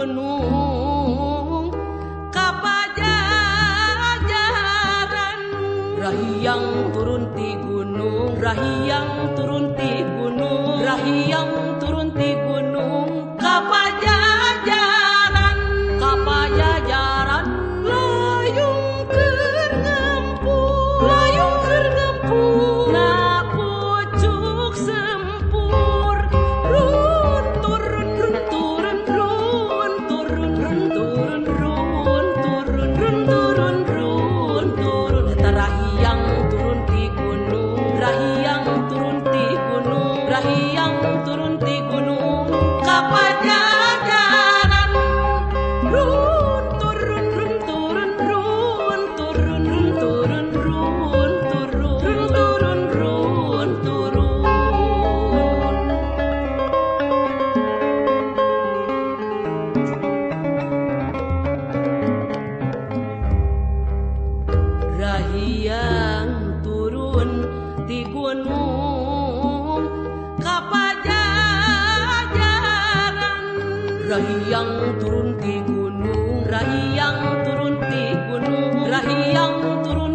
gunung ka Pajajaran. Rahiyang turun ti gunung, rahiyang turun ti gunung, rahiyang turun ti gunung ka Pajajaran, ka Pajajaran. Layung keur ngempur, layung keur ngempur, na pucuk sempur. Run turun run turun run turun run turun run turun run turun run turun. Eta rahiyang turun ti gunung, rahiyang turun ti gunung, rahiyang turun ti gunung ka Pajajaran. Run turun run turun run turun run turun run turun run turun run turun. Rahiyang turun ti gunung ka Pajajaran. Rahiyang turun ti gunung, rahiyang turun ti gunung, rahiyang turun